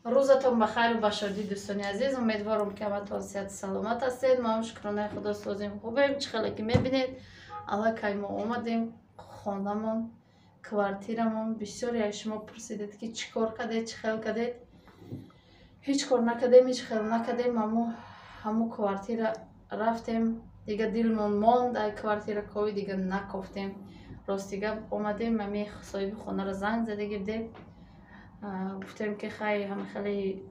Рӯзатон ба хайру ба шодӣ, дӯстони азиз. Умедворам, ки ҳаматон сиҳату саломат ҳастед. Мо ҳам, шукронаи Худо, созем, хубем. Чӣ хеле ки мебинед, аллакай мо омадем хонамон, квартирамон. Бисёре аз шумо пурсидед, ки чӣ кор кардед, чӣ хел кардед. Ҳеҷ кор накардем, ҳеҷ хел накардем. Ҳамун квартира рафтем, дига дилмон монд ай квартира кови, дига накофтем. Рости гап, омадем, ами соҳиби хонаро занг зада гирдем, гуфтем, ки хай, ҳама хеле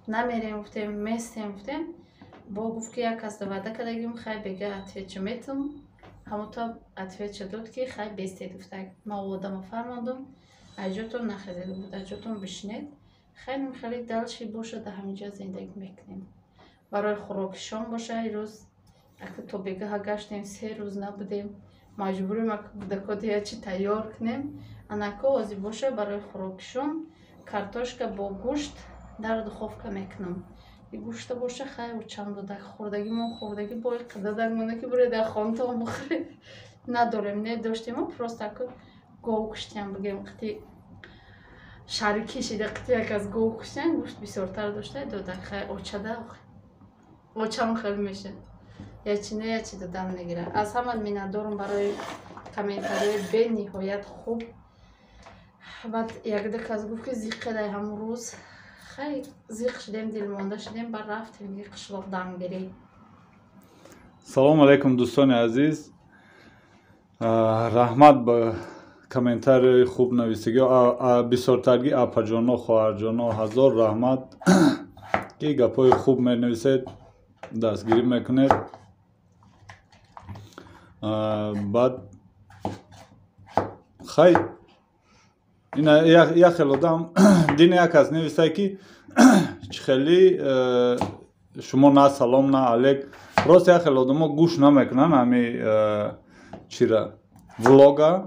намерем, гуфтем, местем, гуфтем. Бо гуфт, ки як касда ваъда кардагим, хай, бега ответча метум. Ҳамута ответча дод, ки хай, бестед, гуфта. Ма одама фармондум, айҷотон нахезед, гуфт, айҷотон бишинед. Хай, хеле дальше боша, дар ҳаминҷа зиндагӣ мекунем. Барои хӯроки шом боша, ирӯз ака то бегаҳа гаштем, 3 рӯз набудем, маҷбурем ака кӯдако дия чи тайёр кунем. Анако ҳозир боша, барои хӯроки шом картошка бо гӯшт дар духовка мекунам. И гӯшта боша, хай, чанд додак хӯрдагимон, хӯрдагӣ бо дадак монда, ки буре дар хонтон бихӯред. Надорем, не доштем, просто ака гов куштиям, бигем, қити шарикӣ шида, қити як аз гов куштиям, гӯшт бисёртар дошта додак. Хай, очада очам хел меша, ячи не ячи додам мегира. Аз ҳама миннатдорам барои комментариҳои бениҳоят хуб. Баъд якда кас гуфт, ки зиқ кадай ҳамун рӯз. Хай, зиқ шудем, дилмонда шудем, баъд рафтем қишлоқ дамгирӣ. Салому алайкум, дӯстони азиз. Раҳмат ба комментариҳои хуб нависагӣ, бисёртарги апаҷоно, хоҳарҷоно. Ҳазор раҳмат, ки гапҳои хуб менависед, дастгирӣ мекунед. Баъд хай, ина як хел одам дини як кас нависад, ки чӣ хели шумо на салом, на алек. Рост, як хел одамо гӯш намекунанд ҳами чира, влога.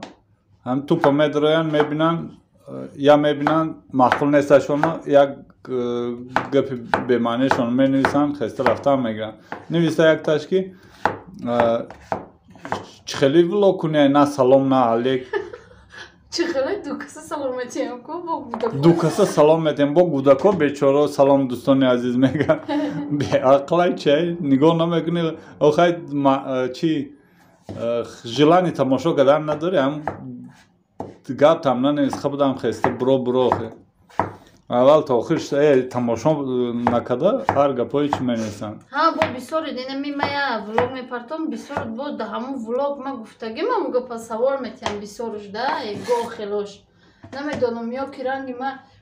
Ҳам тупо медароянд, мебинанд, я мебинанд, маъқул несташоно, як гапи бемаънишон менависанд, хеста рафтан мегиранд. Нависта якташ, ки чӣ хели влог куни, на салом, на алек. Чӣ хеле ду каса салом метиҳем ку бо кӯдако. Ду каса салом метиҳем бо кӯдако, бечоро. «Салом, дӯстони азиз», мега. Беақлай чай, нигоҳ намекунӣ охай, чи желание тамошо кардан надорӣ, ҳам гаптам нанавис, хабудам, хеста буро, буро, аввал то охир тамошо накарда, ҳар гапҳое чи менависанд. Ҳа, бо бисёре дина мемая влог мепартом, бисёр бо да ҳамун влог ма гуфтагим, ҳамун гапа савол метиҳам бисёруш да гоҳ хелош намедонам, ё ки ранги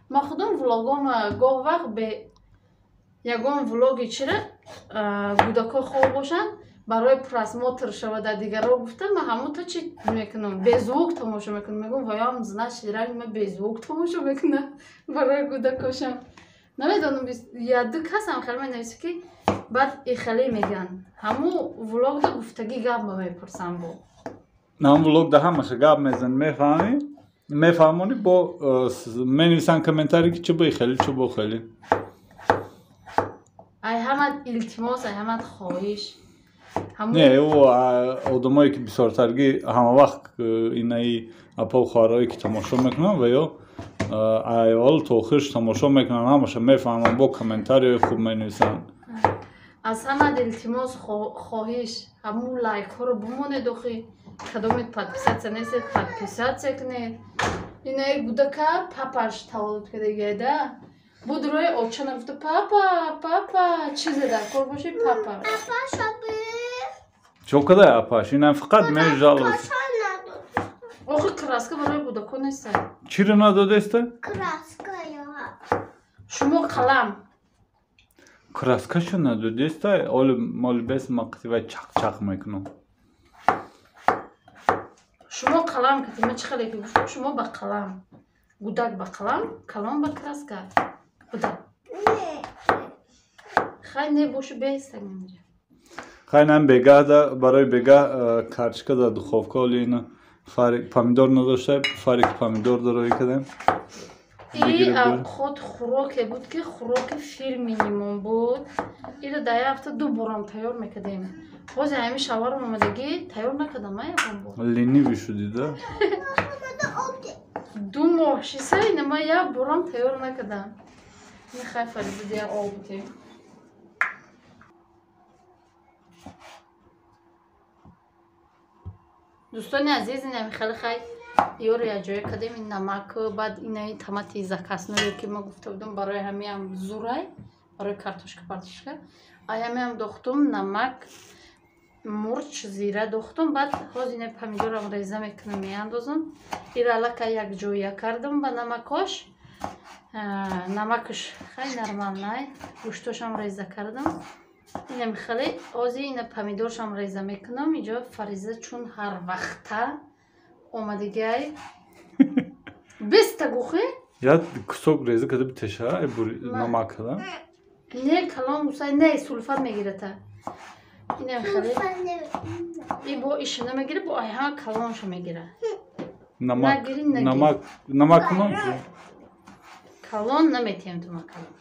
ма худам влогома гоҳ вақт бе ягон влоги чира кӯдако хоб бошанд, барои просмотр шава дар дигарро гуфта, ма ҳамун то чи мекунам, без звук тамошо мекунам. Мегӯм, ваям, значит, ранги ма без звук тамошо мекунам барои кӯдакошам. Намедонам, яду касам хеле менависа, ки баъд ихеле мегӯянд, ҳамун влогда гуфтагӣ гап ма мепурсам бо. Ҳамун влогда ҳамаша гап мезани, мефаҳмӣ, мефаҳмонӣ, бо менависанд комментарий, ки чӣ бо ихеле, чӣ бо хеле. Ай ҳамат илтимос, ай ҳамат хоҳиш. Не, ӯ одамое ки бисёртаргӣ ҳамавақт инаи апау хоҳарое ки тамошо мекунанд ва ё аввал то охирш тамошо мекунанд, ҳамаша мефаҳманд, бо комментариҳои хуб менависанд. Аз ҳамат илтимос, хоҳиш, ҳамун лайкҳоро бимонед охи. Кадомед подписаться нестед, подписаться кунед. Инаи гудака папаш таваллуд кардагида буд, рӯи оча нагуфта, папа, папа, чизе дар кор боши, папа. Чо кадай апаш? Ина фақат межалос. Охи, краска барои кӯдако неста. Чиро надодеста? Шумо қалам. Краскашу надодеста. Оли моли бес мақти вай чақ-чақ мекунам. Шумо қалам кати ма чӣ хеле ки гуфтам, шумо ба қалам, гудак ба қалам, калон ба краска буда. Хай, не бошу, беҳстаг намира. Хай, нам бегаҳда, барои бегаҳ картошка дар духовка. Оли ина фарик помидор надошта, фарик помидор дароӣ кардем. И худ хӯроке буд, ки хӯроки фирменимон буд. Иро дар як ҳафта ду борам тайёр мекардем. Ҳозир ҳами шаварам омадагӣ, тайёр накардам, а ягон бор. Ленивый шудӣ да. 2 моҳ шиса, ина ман як борам тайёр накардам. Мехай Фариза дия об бутем. Дӯстони азиз, инами хеле хай ёро якҷоя кардем, ин намак, баъд инаи томати закасное ки ма гуфта будам, барои ҳамиам зурай, барои картошка партошка. Ай ҳамиам дохтум, намак, мурч, зира дохтум, баъд ҳоз инаи помидорам реза мекунам, меандозам. Ира аллакай якҷоя кардам ба намакош. Намакаш хай нормалнай, гӯштошам реза кардам. Инам хеле ози ина помидоршам реза мекунам. Инҷо Фариза чун ҳар вақта омадагиай беста гухе? Я кусок реза када битеша, намак када? Не, калон гусай, не, сулфат мегирата. Инам хеле и бо иша намегира, бо ай ҳама калонша мегира. Намак, намак, намак кунам? Калон наметиҳем тума калон.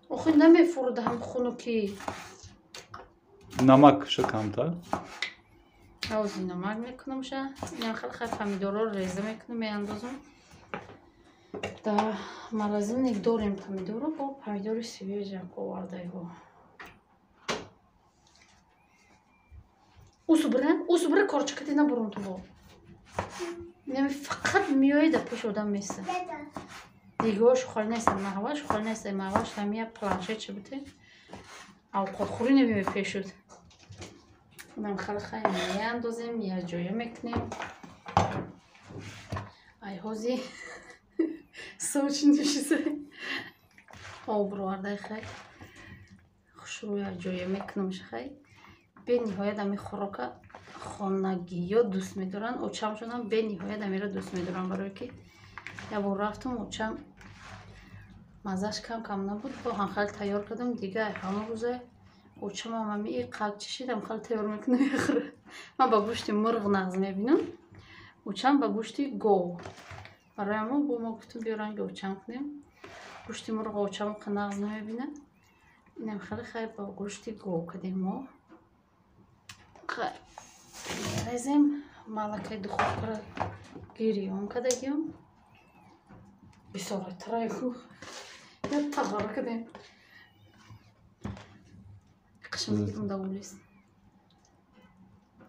Охи намефурда ҳам хунукӣ. Намакша камтар? Ҳози намак мекунамша. Инам хеле хай помидорро реза мекунам, меандозам. Дар морозильник дорем помидорро, бо помидори свежиам овардаиҳо. Усубра, усубра корчакати набурун ту бо. Инами фақат меояд да пеши одам места. Дигош хол нест, маҳваш хол нест, маҳваш ҳамия планшет чӣ буте. Авқотхӯрӣ намеояд пешуд. Инам хеле хай меандозем, якҷоя мекунем. Ай ҳози сочни шиса. Об ровардай хай. Хушрӯ якҷоя мекунам хай. Бениҳоят ами хӯрока хонагиё дӯст медоранд. Очамшонам бениҳоят амиро дӯст медоранд, барое ки як бор рафтум, очам маззаш кам кам набуд, бо ҳам хеле тайёр кардам. Дига ҳамон рӯза очамам ами и қак чишидам, хеле тайёр мекунам мехӯра. Ман ба гӯшти мурғ нағз мебинам, очам ба гӯшти гов. Барои ҳамон бо мо гуфтум биё ранги очам кунем. Гӯшти мурғ очам нағз намебинад. Инам хеле хай ба гӯшти гов кардем мо. Мерезем, малакаи духовкаро гирён кардагиём. Бисоратарайку. Я тағара кардем. Қишм даволист.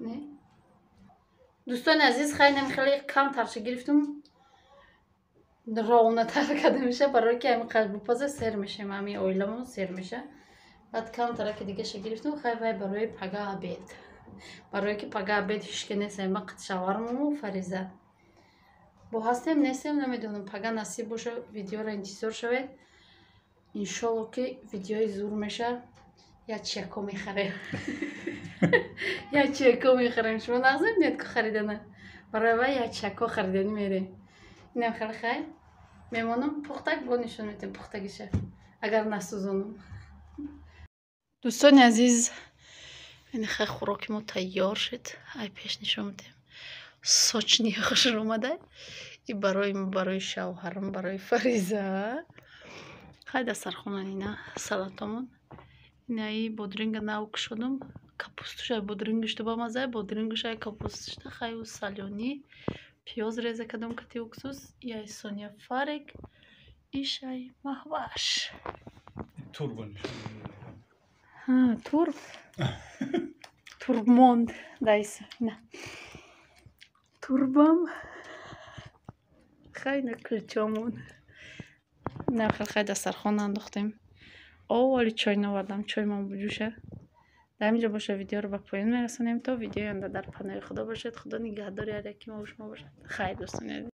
Не? Дӯстони азиз, хайнам хеле кам тарша гирифтум. Ровнатар карда меша, барои ки ҳами қадр бупаза сер мешем, ҳами оиламон сер меша. Баъд кам тараки дигаша гирифтум, хай вай барои пага обед. Барои ки пага обед ҳишке нестем, ма қитшавармому Фариза. Бо ҳастем, нестем, намедонам. Пага насиб боша, видеоро интизор шавед. Иншолло ки видеои зур меша. Я чияко мехарем. Я чияко мехарем. Шумо нағз мебинед ку харидана? Барои вай я чияко хариданӣ мерем. Инам хеле хай. Мемонам пухтак, бо нишон метем пухтагиша. Агар насӯзонам. Дӯстони азиз, ин хай хӯроки мо тайёр шуд. Ай пеш нишон медиҳем. Сочни хушро омада. И барои барои шавҳарам, барои Фариза. Хай дастархона ина салатомон. Инаи бодринга нав кушодум. Капустуша бодрингушта ба маза, бодрингуша капустушта хай у салёни. Пиёз реза кардам кати уксус. Яй Соня Фарик, ишай Маҳваш. Турбо. Ҳа, турб. Турб монд дайса. Ина. Турбам. Хай на кулчомон. На хел хай дастархон андохтем. Овали чой навардам, чой ман буҷӯша. Дар ҳамин ҷо боша видеоро ба поён мерасонем. То видеои оянда дар паноҳи Худо бошед. Худо нигаҳдори ҳар яки мо шумо бошад. Хайр дӯстони азиз.